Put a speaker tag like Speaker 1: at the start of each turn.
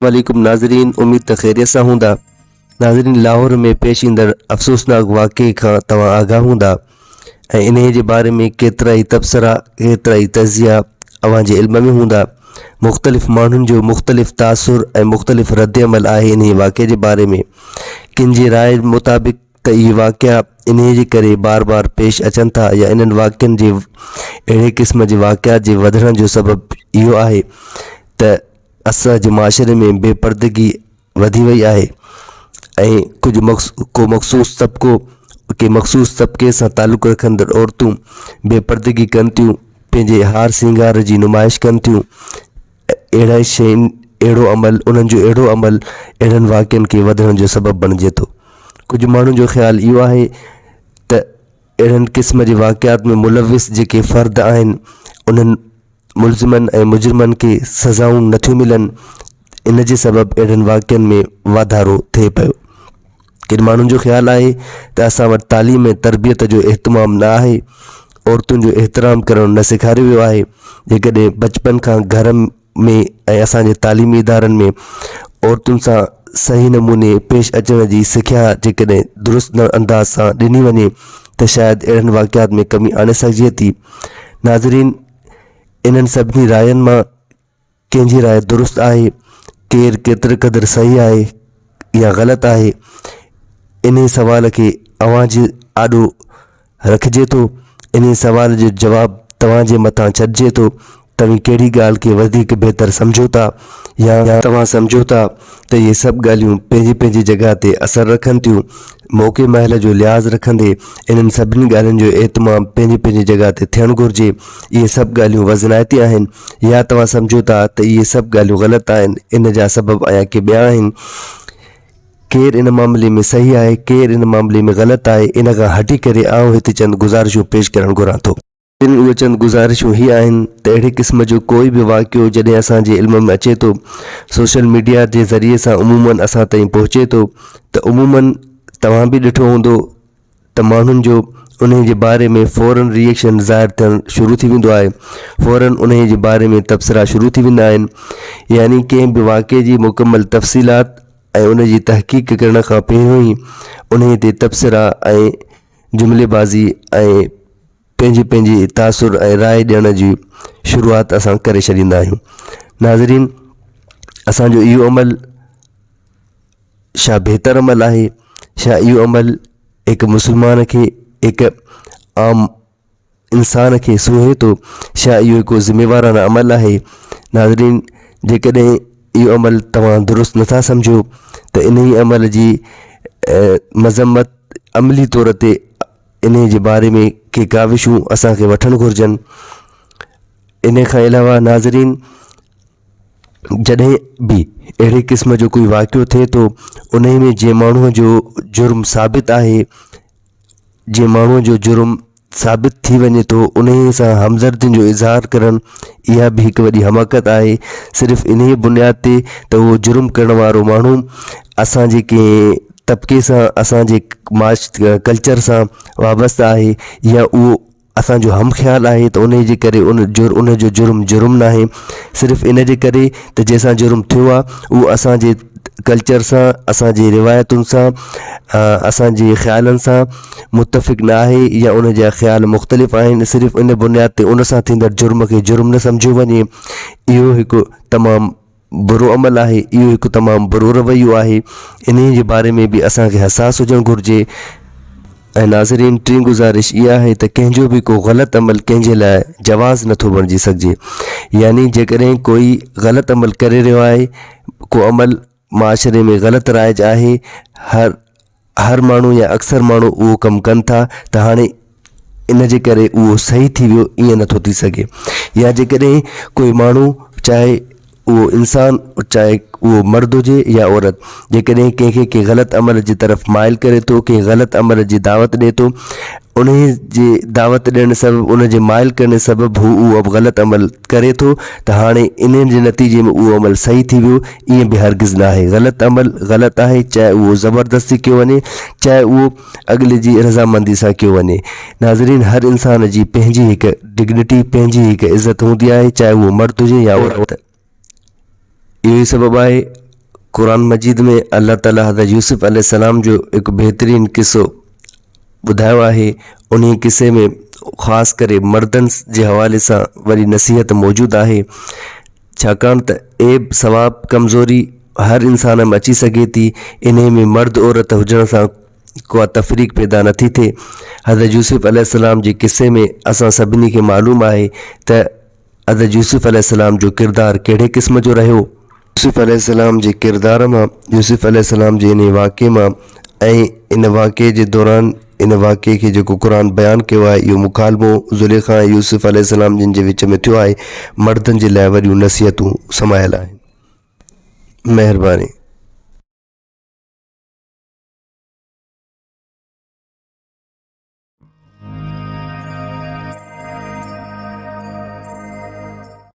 Speaker 1: عليڪم ناظرين اميد ته خيريت سان هوندا ناظرين لاهور ۾ پيش ايندڙ افسوسناڪ واقعي کان توهان آگاهه هوندا ۽ انهي جي باري ۾ ڪيترائي تبصرا ڪيترائي تجزيا اوهان جي علم ۾ هوندا مختلف ماڻهن جو مختلف تاثر ۽ مختلف رد عمل آهي انهي واقعي جي باري ۾ ڪن جي راء مطابق ته اهي واقعا انهي جي ڪري بار بار پيش اچن ٿا يا انهن واقعن جي اهڙي قسم جي واقعات جي وڌڻ جو سبب اهو آهي ته اسان جي معاشري ۾ بي پردگي وڌي وئي آهي ۽ ڪجهه مخص ڪو مخصوص طبقو ڪي مخصوص طبقي سان تعلق رکندڙ عورتون بي پردگي ڪن ٿيون پنهنجي هار سينگار جي نمائش ڪن ٿيون اهڙا شين اهڙو عمل انهن جو اهڙو عمل اهڙن واقعن کي وڌڻ جو سبب بڻجي ٿو ڪجهه ماڻهن جو خيال اهو آهي ته اهڙن قسم جي واقعات ۾ ملوث جيڪي فرد آهن انهن ملزمن ۽ مجرمن کي سزائون نٿيون ملن ان جي سبب اهڙن واقعن ۾ واڌارو ٿئي پيو. ڪن ماڻهن جو خيال آهي ته اسان وٽ تعليم ۽ تربيت جو اهتمام نه آهي، عورتن جو احترام ڪرڻ نه سيکاريو ويو آهي، جيڪڏهن بچپن کان گهر ۾ ۽ اسان جي تعليمي ادارن ۾ عورتن سان صحيح نموني پيش اچڻ جي سکيا جيڪڏهن درست انداز سان ڏني وڃي ته شايد اهڙن واقعات ۾ ڪمي آڻي سگهجي ٿي. ناظرين! انهن سڀني راين مان ڪنهن جي راء درست آهي، ڪير ڪيتري قدر صحيح آهي يا غلط آهي، انهي سوال کي اوهان جي آڏو رکجي ٿو، انهي سوال جو جواب توهان جي مٿان ڇڏجي ٿو، توهين ڪهڙي ڳالهه کي وڌيڪ بهتر سمجهو ٿا يا توهان سمجهو ٿا ته اهي سڀ ڳالهيون پنهنجي پنهنجي جڳهه تي اثر رکن ٿيون. موقعي مهل جو لحاظ رکندي انهن سڀني ڳالهين جو اهتمام پنهنجي پنهنجي جڳهه تي ٿيڻ گهرجي. اهي سڀ ڳالهيون وزنائتي آهن يا توهان سمجهو ٿا ته اهي سڀ ڳالهيون غلط آهن، ان جا سبب اڃا ڪي ٻيا آهن. ڪير ان معاملي ۾ صحيح آهي، ڪير ان معاملي ۾ غلط آهي، ان کان هٽي ڪري آئون هتي چند گذارشون پيش ڪرڻ گهران ٿو. تن اهي چند گذارشون هي آهن ته اهڙي قسم جو ڪوئي به واقعو جڏهن اسان جي علم ۾ اچي ٿو سوشل ميڊيا جي ذريعي سان عموماً اسان تائين پهچي ٿو ته عموماً توهان به ڏٺو هوندو ته ماڻهن جو انهي جي باري ۾ فوراً ري ايڪشن ظاهر ٿيڻ شروع ٿي ويندو آهي فوراً انهي جي باري ۾ تبصرا شروع ٿي ويندا آهن يعني ڪنهن به واقعي جي مڪمل تفصيلات ۽ ان جي تحقيق ڪرڻ کان پهريون ئي انهي تي تبصرا ۽ جملي بازي ۽ پنهنجي پنهنجي تاثر ۽ راء ڏيڻ جي شروعات اسان ڪري ڇڏيندا آهيون ناظرين اسانجو اهو عمل ڇا بهتر عمل آهي ڇا اهو عمل هڪ مسلمان کي هڪ عام انسان کي سونهي ٿو ڇا اهو هڪ ذميوارانه عمل آهي ناظرين جيڪڏهن اهو عمل توهان درست نٿا سمجهو ته انهي عمل جي مذمت عملي طور تي انهي جي باري ۾ ڪي ڪاوشون اسان کي وٺڻ گهرجن ان کان علاوه ناظرين جڏهن به اهڙي قسم جو ڪوئي واقعو ٿئي ٿو انهي ۾ جنهن ماڻهوء جو جرم ثابت آهي جنهن ماڻهوء جو جرم ثابت ٿي وڃي ٿو انهيء سان همدردين جو اظهار ڪرڻ اها به هڪ وڏي حماقت آهي صرف انهيء بنياد تي ته اهو جرم ڪرڻ وارو ماڻهو اسان جي ڪنهن طبقي سان اسان جي معاش ڪلچر سان وابسته آهي يا اهو اسان جو هم خيال آهي ته انهي جي ڪري ان جر ان جو جرم جرم ناهي صرف ان جي ڪري ته جنهن سان جرم ٿيو آهي اهو اسان جي ڪلچر سان اسان جي روايتن سان اسان جي خيالن سان متفق نه آهي يا ان جا خيال مختلف آهن صرف ان بنياد تي ان سان ٿيندڙ جرم کي جرم نه سمجهيو وڃي اهو هڪ تمام برو عمل آهي اهو هڪ تمام برو رويو آهي انهي جي باري ۾ به اسان کي حساس هجڻ گهرجي ۽ ناظرين ٽين گذارش اها آهي ته ڪنهن جو به ڪو غلط عمل ڪنهن جي لاء جواز نٿو بڻجي سگهجي يعني جيڪڏهن ڪوئي غلط عمل ڪري رهيو آهي ڪو عمل معاشري ۾ غلط رائج آهي هر هر ماڻهو يا اڪثر ماڻهو اهو ڪم ڪن ٿا ته هاڻي ان جي ڪري اهو صحيح ٿي ويو ائين نٿو ٿي سگهي يا جيڪڏهن ڪوئي ماڻهو چاهي اهو انسان چاهي اهو مرد هجي يا عورت جيڪڏهن ڪنهن کي ڪنهن غلط عمل جي طرف مائل ڪري ٿو ڪنهن غلط عمل جي دعوت ڏي ٿو انهي جي دعوت ڏيڻ سبب ان جي مائل ڪرڻ سبب هو اهو به غلط عمل ڪري ٿو ته هاڻي انهي جي نتيجي ۾ اهو عمل صحيح ٿي ويو ائين به هرگز ناهي غلط عمل غلط آهي چاهي اهو زبردستي ڪيو وڃي چاهي اهو اڳلي جي رضامندي سان ڪيو وڃي ناظرين هر انسان جي پنهنجي هڪ ڊگنٽي پنهنجي هڪ عزت هوندي آهي چاهي اهو مرد هجي يا عورت اهو ئي سبب آهي. قرآن مجيد ۾ الله تعالي حضرت يوسف عليه السلام جو هڪ بهترين قصو ٻڌايو آهي انهي قصي ۾ خاص ڪري مردن جي حوالي سان وڏي نصيحت موجود آهي ڇاڪاڻ ته عيب ثواب ڪمزوري هر انسان ۾ اچي سگهي ٿي انهي ۾ مرد عورت هجڻ سان ڪا تفريق پيدا نٿي ٿئي حضرت يوسف عليه السلام جي قصي ۾ اسان سڀني کي معلوم آهي ته حضرت يوسف عليه السلام جو ڪردار ڪهڙي قسم جو رهيو؟ يوسف عليه السلام جي ڪردار مان، يوسف عليه السلام جي انهي واقعي مان ۽ ان واقعي جي دوران ان واقعي کي جيڪو قرآن بيان ڪيو آهي اهو مڪالمو زليخا ۽ يوسف عليه السلام جن جي وچ ۾ ٿيو آهي مردن جي لاء وڏيون نصيحتون سمايل آهن. مهرباني.